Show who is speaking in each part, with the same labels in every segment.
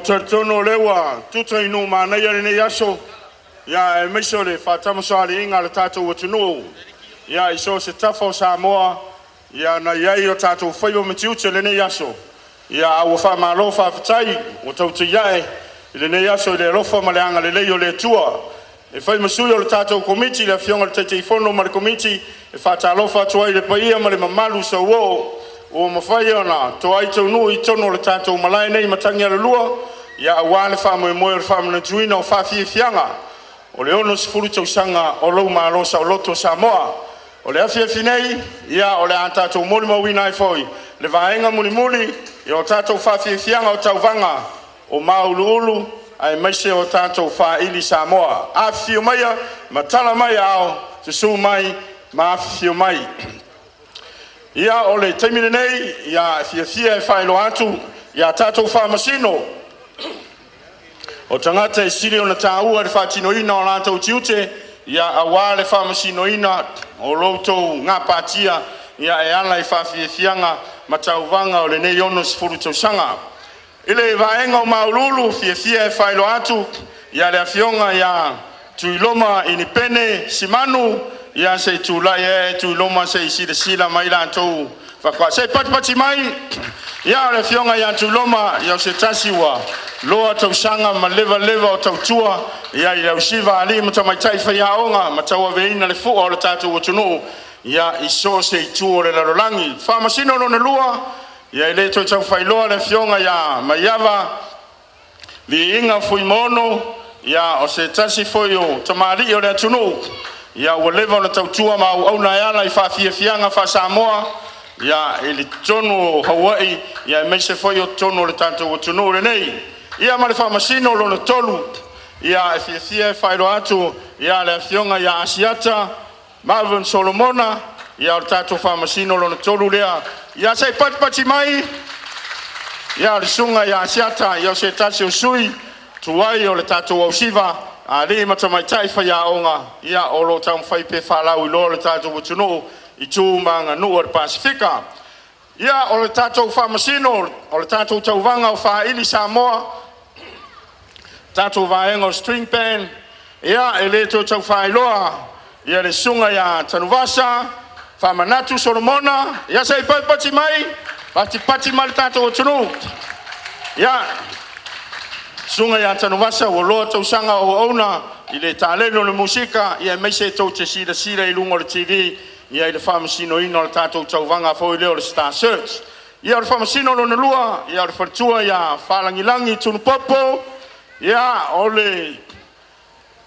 Speaker 1: Talitonu o lea ua tuta i nuu manaia lenei aso, ia aemaise o le faatamasoaliiga a le tatou atunuu, ia i so o se tafa o Samoa, ia na i ai o tatou faiva ma tiute i lenei aso, ia a ua faamalo faafetai ua tautai ae i lenei aso i le alofa ma le agalelei o le Atua. E fai ma sui o le tatou Komiti, le Afioga i le Taitaifono ma le Komiti, e faatalofa atu ai i le paia ma le mamalu sauoo ua mafai ona toai taunuu i totonu o le tatou malae nei i Matagialalua, ia aua le faamoemoe o le faamanatuina o faafiafiaga o le 60 tausaga o lou Malo Saoloto Samoa. O le afiafi nei, ia o le a tatou molimauina ai foi le vaega mulimuli o tatou faafiafiaga o tauvaga o Mauuluulu aemaise o tatou Faaili Samoa. Afifio maia ma tala mai aao, susue mai ma afifio mai. Ia, o le taimi lenei, ia, e fiafia e faailoa atu ia tatou Faamasino o tagata e sili ona taua i le faatinoina o latou tiute, ia aua le faamasinoina o lo outou gapatia ia e ala i faafiafiaga ma tauvaga o lenei 60 tausaga. I le vaega o Mauuluulu, e fiafia e faailoa atu ia le Afioga ia Tuiloma Inipene Simanu, ia se i tulai e Tuiloma se i silasila mai latou faatoa. Se i patipati mai ia le Afioga ia Tuiloma, ia o se tasi ua loa tausaga ma leva o tautua ia i le ausiva a alii ma tamaitai faiaoga ma tauaveina le fua o le tatou atunuu ia i so o se itu o le lalolagi. Faamasino lona lua, ia e le toe tau faailoa le Afioga ia Maiava Viiga Fuimaono, ia o se tasi foi o tamalii o le atunuu, ia ua leva ona tautua ma auauna e ala i faafiafiaga faa-Samoa ia i totonu o Hawaii ia aemaise foi o totonu o le tatou atunuu lenei. Ia ma le faamasino lona tolu, ia e fiafia e faailoa atu ia le Afioga ia Asiata Marvin Solomona, ia o le tatou faamasino lona tolu lea. Ia se i patipati mai ia le susuga ia Asiata, ia o se tasi o sui tuai o le tatou ausiva a alii ma tamaitai faiaoga, ia o lo o taumafai pea e faalauiloa le tatou atunuu i tu ma aganuu a le Pasefika. Ia o le tatou faamasino o le tatou tauvaga o Faaili Samoa, tatou vaega o String Band, ia e le toe tau faailoa ia le susuga ia Tanuvasa Faamanatu Solomona, ia se i patipati mai, patipati mai le tatou atunuu. Ia, susuga ia Tanuvasa ua loa tausaga o auauna i le taleni o le musika, ia aemaise tou te silasila i luga o le TV ia i le faamasinoina o le tatou tauvaga foi lea o le Star Search. Ia o le faamasino lona lua, ia o le faletua ia Faalagilagi Tunupopo, ia o le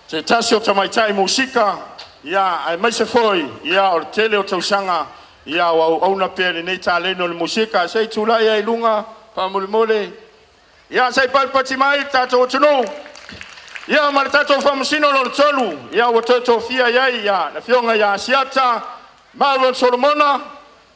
Speaker 1: se tasi o tamaitai musika, ia aemaise foi ia o le tele o tausaga ia o auauna pea i lenei taleni o le musika. Se i tulai ai i luga faamolemole. Ia se i patipati mai le tatou atunuu. Ia ma le tatou faamasino lona tolu, ia ua toe tofia i ai ia le Afioga ia Asiata Marvin Solomona.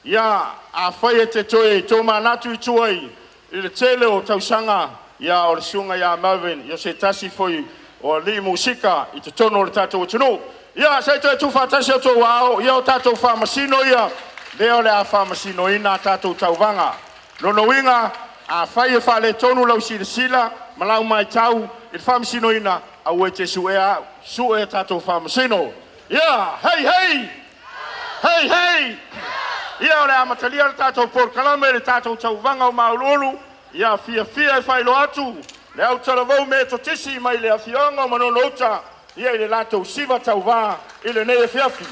Speaker 1: Ia afai e te toe tomanatu i tua i le tele o tausaga, ia o le susuga ia Marvin, ia o se tasi foi o alii musika i totonu o le tatou atunuu. Ia se i toe tuufaatasi o outou ao, ia o tatou faamasino ia, lea o le a faamasinoina a tatou tauvaga. Lona uiga, afai e faaletonu lau silasila ma lau matau i le faamasinoina, aua e te suea au, sue a tatou faamasino. Ia, hei hei! Hei hei! Ia o le a amatalia le tatou polokalame i le tatou tauvaga o Mauuluulu. Ia fiafia e faailoa atu le autalavou metotisi mai le afioaga o Manono-uta ia i le latou siva tauvā i lenei afiafi.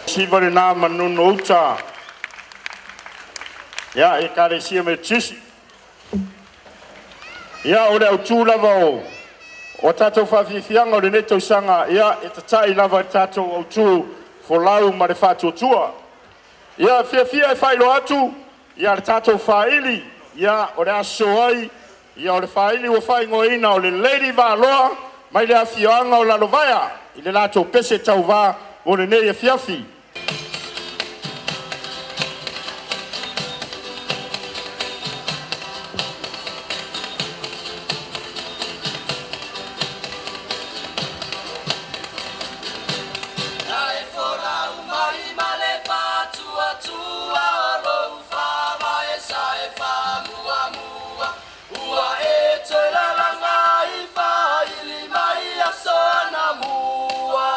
Speaker 1: Siva lena Manono Uta, ia Ekalesia Metotisi. Ia, o le autū lava o tatou faafiafiaga o lenei tausaga, ia e tata'i lava i le tatou autū folau ma le faatuatua. Ia, e fiafia e faailoa atu ia le tatou faili, ia o le a sosoo ai, ia o le faili ua faaigoaina o le Lady Valoa mai le afioaga o Lalovaea i le latou pese tauvā mo lenei afiafi.
Speaker 2: Na e folau mai ma le faatuatua o lou faavae sa e faamuamua ua e toe lalaga i faaili mai aso anamua.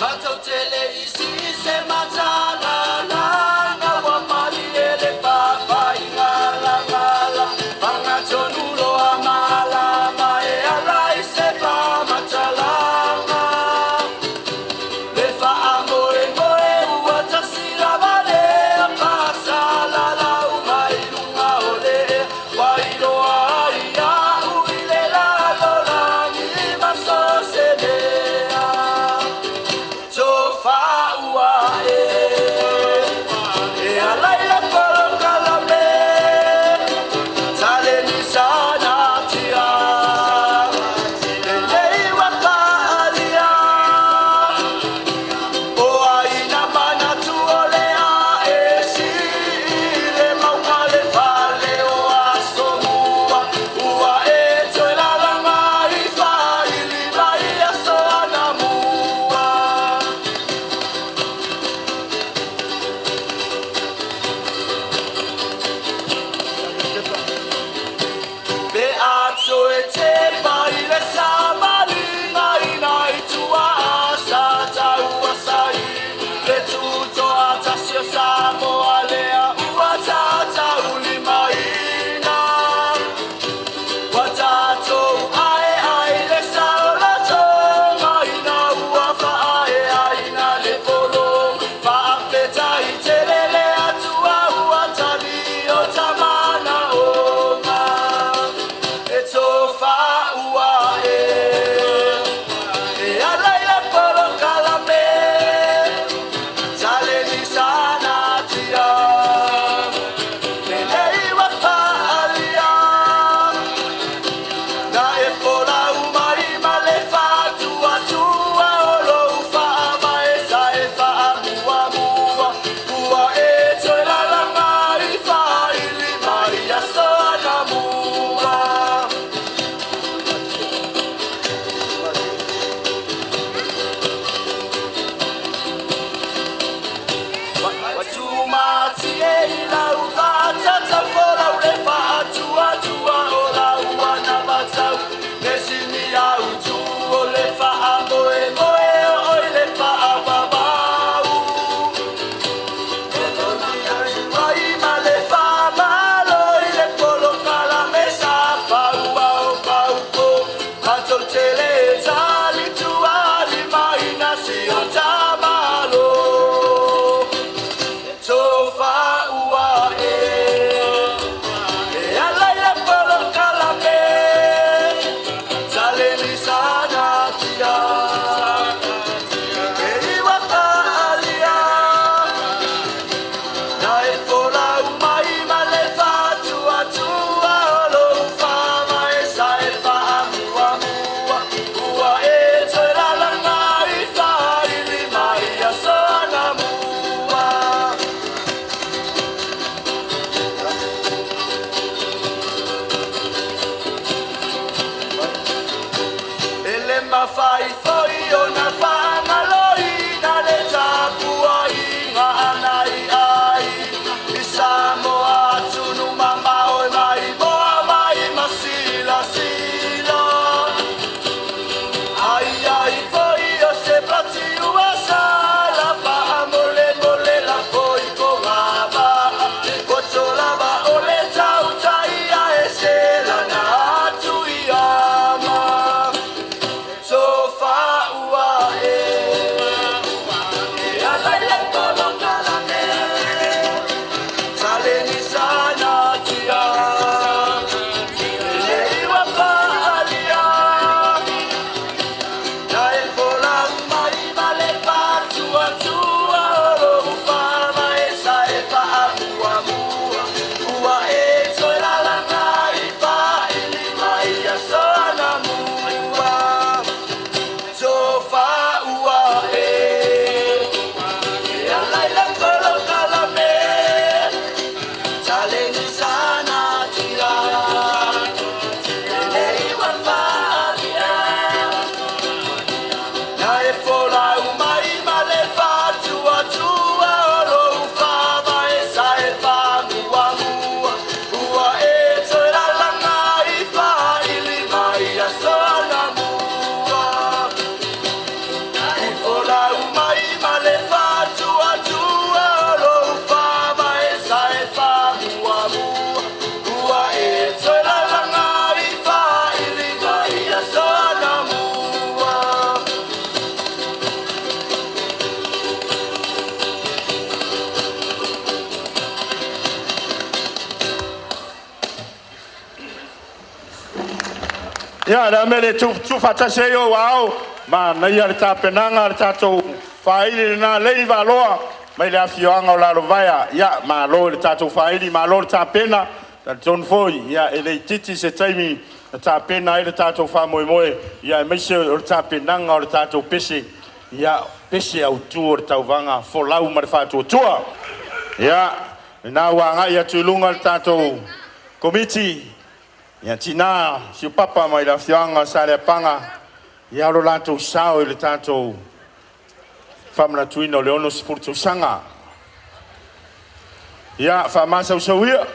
Speaker 2: Matou te le isi se matalalaga ua malie le papaigalagala fagatonu loa malama e ala i se faamatalaga le faamoemoe ua tasi lava lea pasalalau mai luga o le ea ua iloa ai au i le lalolagi ma so o se mea tofaua e e ala i le polokalame talenisanatia lenei ua paalia o aina manatu o le aesi le mauga le fale o asomua ua e toe lalaga i faili mai aso anamua. Pe a toe tepa i le savaliga ina i tua sa taua sai le tutoa tasi o Samoa lea ua tataulimaina. Ua tatou aeae le saolatoga ina ua faaeaina le polo faafetai tele le Atua ua tali o tamanaoga e tofaua e e ala i le polokalame talenisanatia lenei ua paalia na e folau mai ma le faatuatua o lou faavae sa e faamuamua ua e toe lalaga i faili mai aso anamua. Watumatie i lau faatatau folau le faatuatua o lau anavatau nesini autu o le faamoemoe o oi le faavavau ai ma le faamalo i le polokalame sa faua o paupo matou tele talituali mai na si o tamalo tofaua e e ala i le polokalame talenisanatia e iwa paalia na e folau mai ma le faatuatua o lou faavae sa e faamuamua ua e toe lalaga i faili mai aso anamua. E le mafai foi ona faagaloina le tapuaiga a nai ai i Samoa atunu mamao e mai moa mai masilasila.
Speaker 1: Ia, le a mea e le tuufaatasi ai ou aao, manaia le tapenaga a le tatou faaili lena Lady Valoa mai le afioaga o Lalovaea. Ia, malo i le tatou faaili, malo le tapena. Talitonu foi, ia, e le itiiti se taimi na tapena ai le tatou faamoemoe, ia aemaise o le tapenaga o le tatou pese, ia, pese autu o le tauvaga, folau ma le faatuatua. Ia, lena ua agai atu i luga le tatou Komiti, ia tina Siupapa mai le afioaga o Saleapaga, ia lo latou sao i le tatou faamanatuina o le 60 tausaga. Ia, faamasausau ia.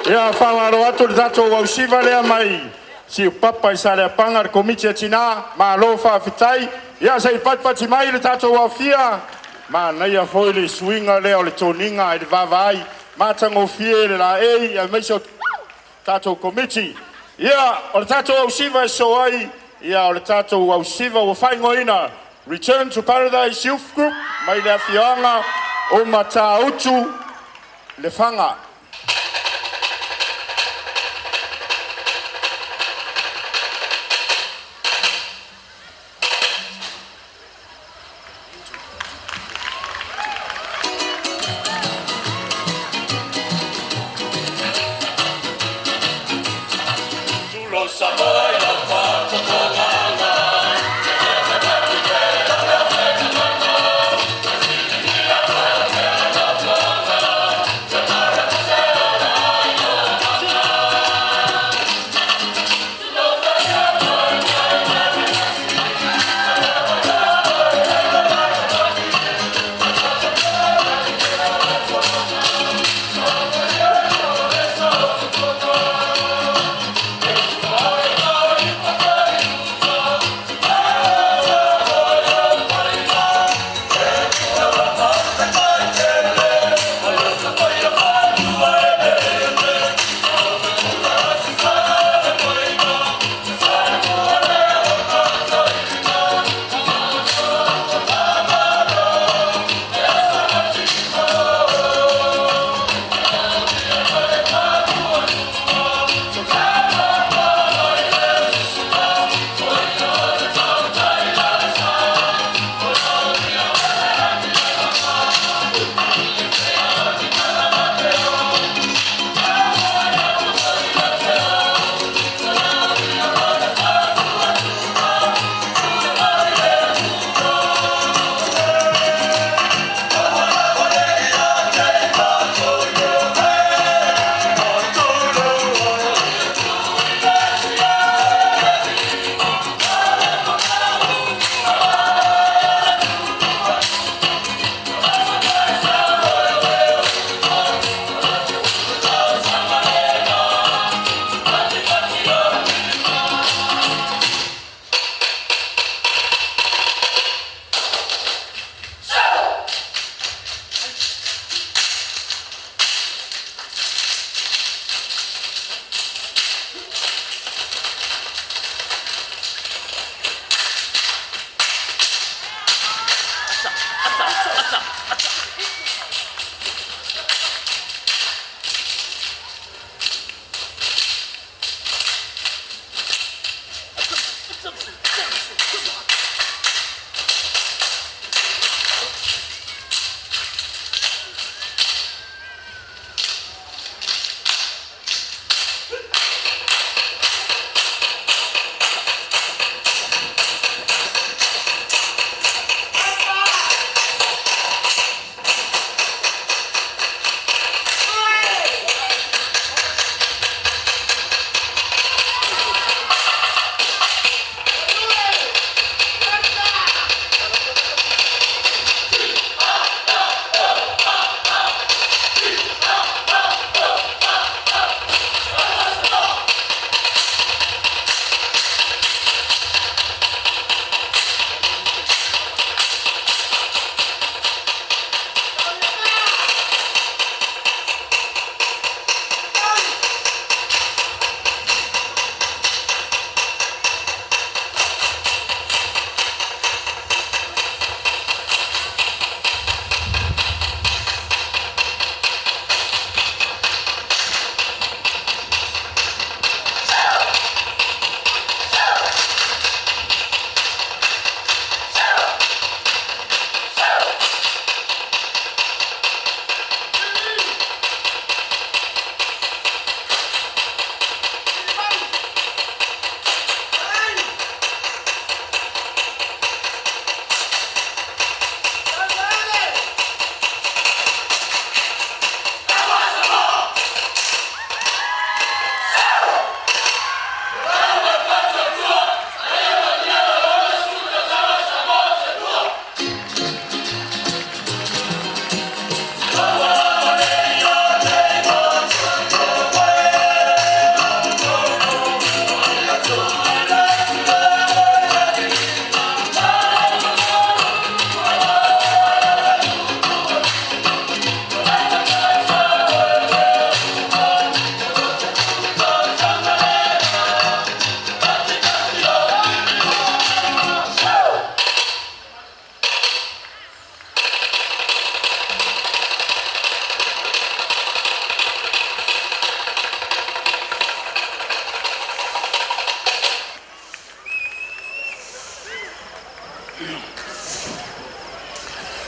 Speaker 1: Ia, faamalo atu le tatou ausiva lea mai Siupapa i Saleapaga, le Komiti a Tina, malo faafetai. Ia, se i patipati mai le tatou aofia, manaia foi le suiga lea o le toniga i le vaavaai, matagofie le laei aemaise o tatou Komiti. Ia, o le tatou ausiva e sosoo ai, ia o le tatou ausiva ua faaigoaina Return to Paradise Youth Group mai le afioaga o Matautu Lefaga.
Speaker 2: Samoa i lau faafofogaaga.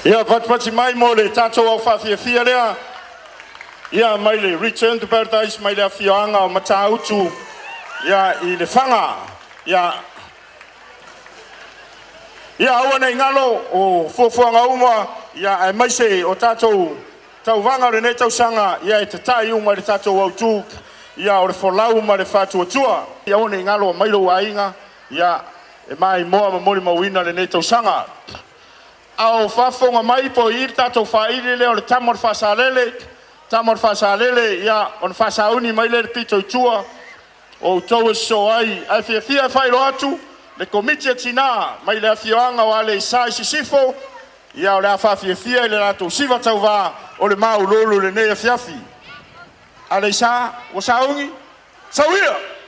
Speaker 1: Ia patipati mai mo le tatou au faafiafia lea, ia mai le Return to Paradise mai le afioaga o Matautu, ia i Lefaga. Ia ia aua nei galo o fuafuaga uma, ia aemaise o tatou tauvaga o lenei tausaga, ia e tatai uma i le tatou autu, ia o le folau ma le faatuatua. Ia aua nei galo, aumai lou aiga, ia e maimoa ma molimauina lenei tausaga. A o faafofoga mai po o i i le tatou faili lea o le tama o le Faasalele, tama o le Faasalele, ia ona faasauni mai lea i le pito i tua o outou e sosoo ai. Ae fiafia e faailoa atu le Komiti a Tina mai le afioaga o Aleisa i Sisifo, ia o le a faafiafia i le latou siva tauva o le mauululu i lenei afiafi. Aleisa, ua sauni? Sauia!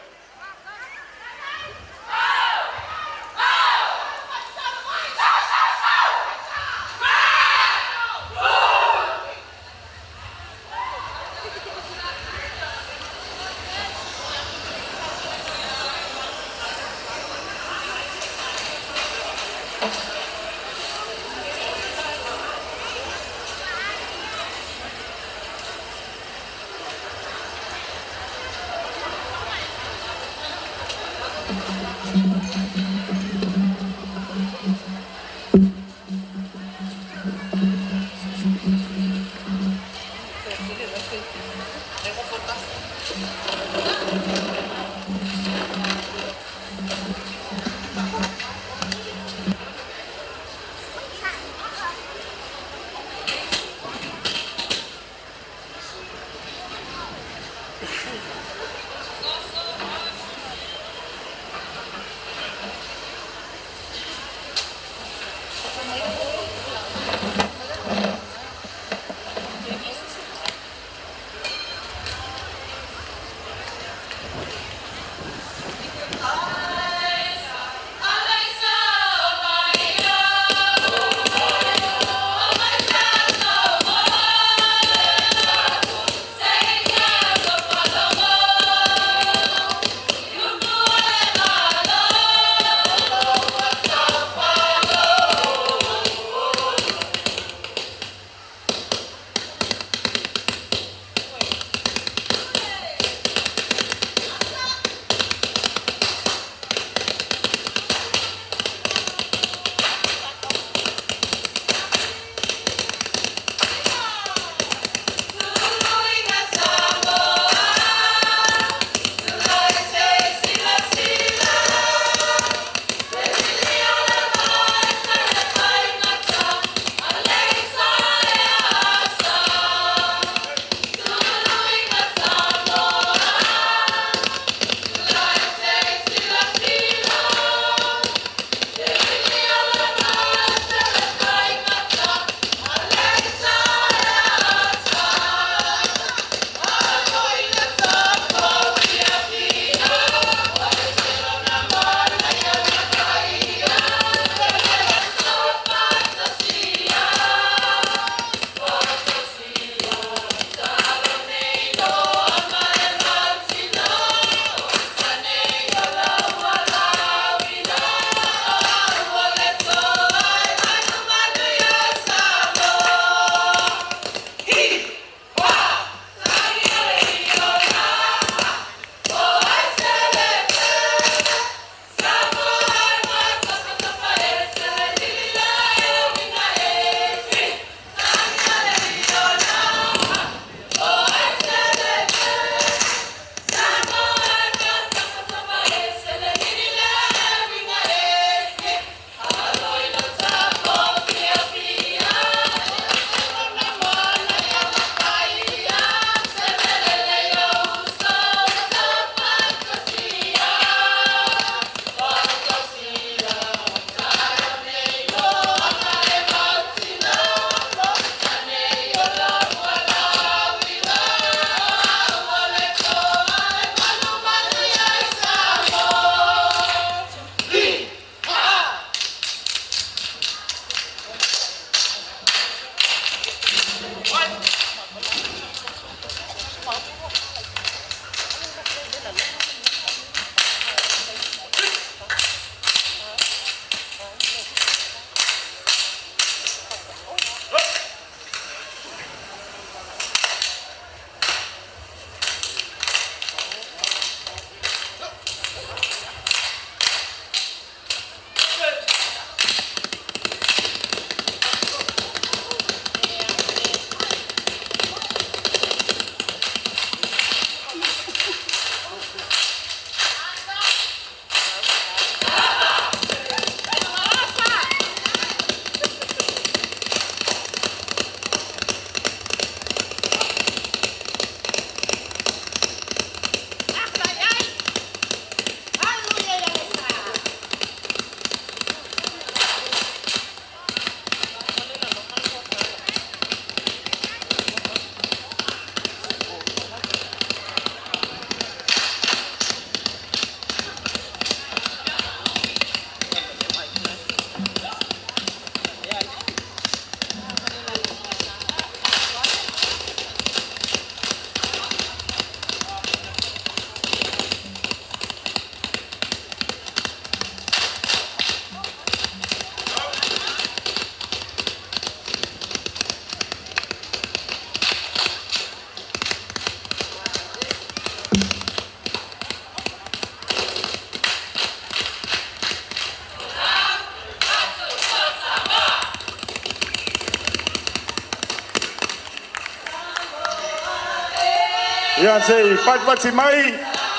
Speaker 1: Ia se i patipati mai,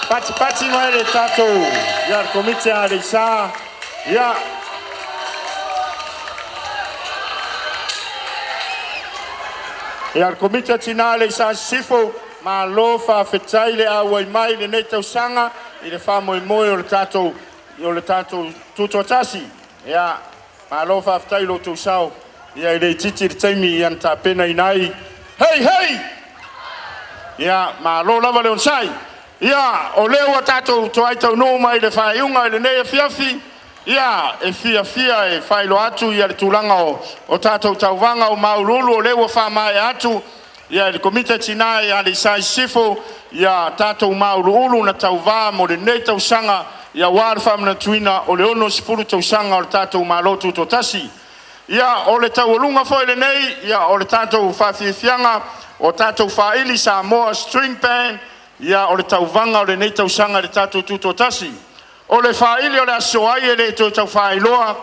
Speaker 1: patipati mai le tatou, ia le Komiti a Aleisa. Ia Ia le Komiti o Tina Aleisa Sisifo, malo faafetai le auai mai i lenei tausaga i le faamoemoe o le tatou tutoatasi. Ia, malo faafetai i lo outou sao, ia e le itiiti le taimi na tapenaina ai. Hei, hei! Ia, malo lava le onosai. Ia, o lea ua tatou toai taunuu mai i le faaiuga i lenei afiafi, ia, e fiafia e faailoa atu ia le tulaga o tatou tauvaga o mauuluulu o lea ua faamaea atu ia le Komiti a Tina ia Aleisa i Sisifo, ia tatou mauuluulu na tauva mo lenei tausaga ia aua le faamanatuina o le 60 tausaga o le tatou Malo Tutoatasi. Ia, o le taualuga foi lenei ia o le tatou faafiafiaga o tatou Faili Samoa String Band, ia o le tauvaga o lenei tausaga i le tatou Tutoatasi. O le faili o le Aso Ai e le toe tau faailoa,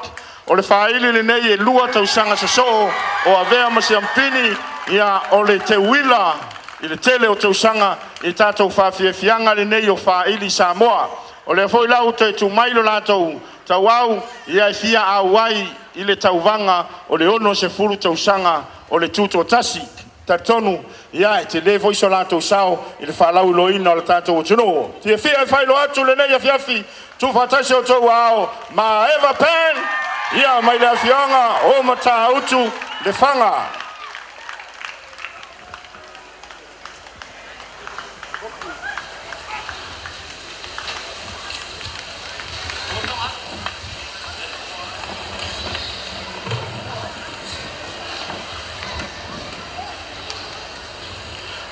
Speaker 1: o le faili lenei e 2 tausaga sosoo o avea ma siamupini, ia o le teuila i le tele o tausaga i tatou faafiafiaga lenei o Faili Samoa. O lea foi la ua toe tuu mai lo latou tauau, ia e fia auai i le tauvaga o le 60 tausaga o le Tutoatasi. Talitonu ia e tele foi so latou sao i le faalauiloaina o le tatou atunuu. Fiafia e faailoa atu lenei afiafi, tuufaatasi outou aao Maeva Band, ia mai le afioaga o Matautu Lefaga.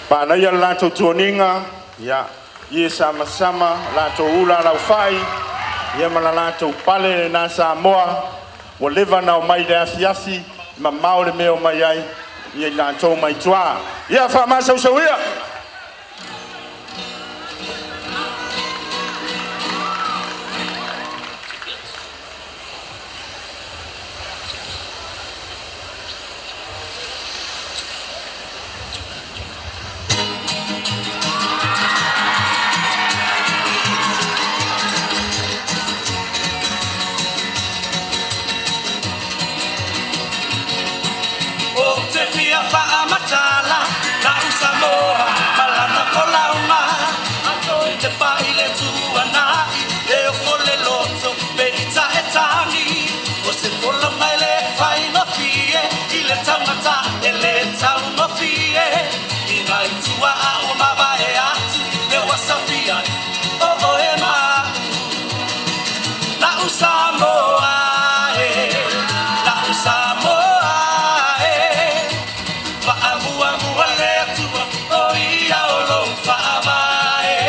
Speaker 1: Manaia le latou tuoniga, ia ie samasama, latou ula laufai, ia ma la latou pale lena Samoa, ua leva na omai i le afiafi, mamao le mea o mai ai, ia i latou mai tua. Ia faamasausau ia!
Speaker 2: Ou te fia faamatala lau Samoa ma lana folauga i te pai le tuanai e ofo le loto peita e tagi o se folauga e le faigofie i le taugata e le taugofie i nai tuaa ua mavae atu le ua sapi ai o oe ma'u lau Samoa e lau Samoa e faamuamua le Atua o ia o lou faavae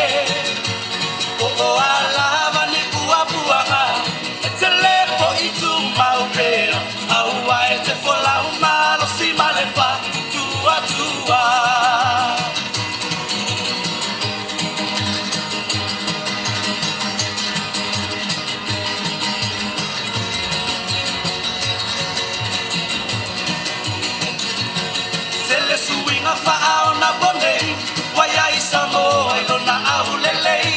Speaker 2: po o a lava ni puapuaga e tele fo'i tumau pea aua e te folau malosi ma le faatuatua. Tele suiga faaonaponei ua iai Samoa i lona aulelei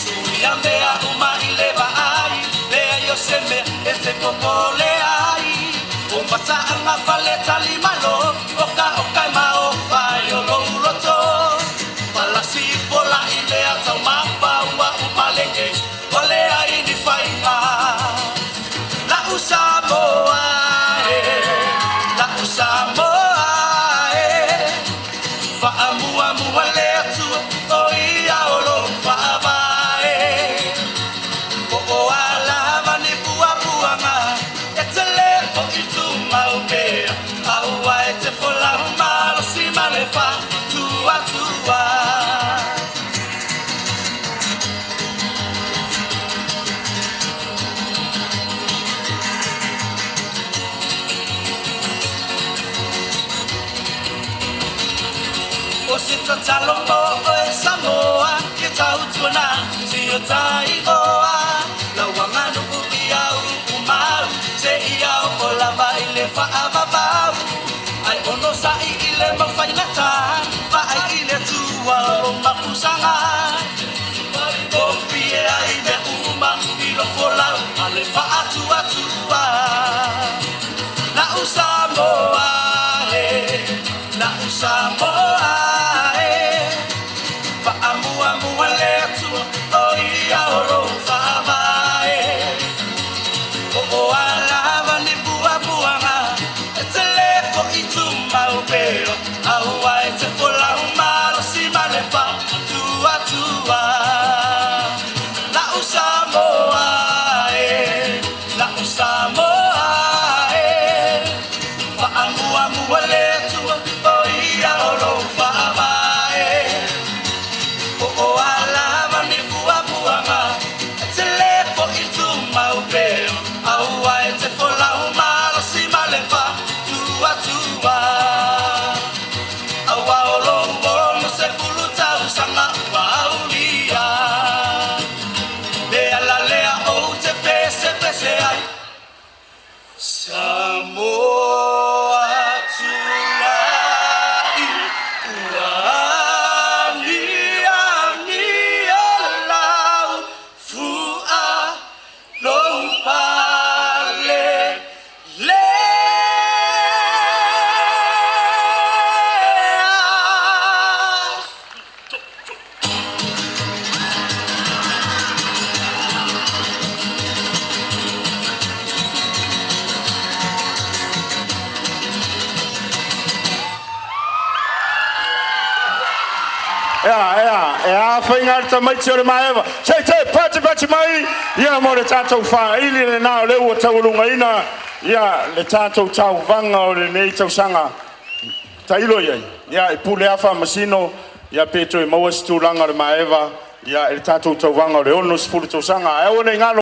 Speaker 2: suia mea uma i le vaai leai o se mea e te popole ai o mataaga faletalimalo o ka o kai maofai o lou loto palasi fola'i mea taumafa ua uma lenei ua leai ni faiga lau Samoa e lau Samoa e faamuamua le Atua o ia o lou faavae po o a lava ni puapuaga e tele fo'i tumau pea aua e te folau malosi ma le faatuatua. O se tatalo mo oe Samoa ke tautuana si o tai oa lau aganu'u ia upu mau se ia oo lava i le faavavau ai ono sa'i i le maufaigata vaai i le Atua o lo. Faatuatua La'u Samoa e La'u Samoa e Faamuamua le Atua o ia o lou faavae Po o a lava ni puapuaga E te lē fo'i tumau pea Aua e te folau malosi ma le faatuatua La'u Samoa e La'u Samoa e Faamuamua le Atua o ia o lou faavae Po o a lava ni puapuaga E te lē fo'i tumau pea Aua e te folau malosi ma le faatuatua Aua o lou 60 tausaga ua aulia Le ala lea ou te pesepese ai Samoa tulai ua aniani o lau fua lou pale le.
Speaker 1: Ea, ea, e a whainga le tamaiti o le maeva. Se te, pati pati mai, ia mo le tātou whaili le nā o le ua taualungaina, ia le tātou tauvaga o lenei tausaga. Tailo iai, ia e pule afa masino, ia pe toe maua se tulaga o le maeva, ia e le tātou tauvaga o le 60 tausaga. Ae aua nei galo.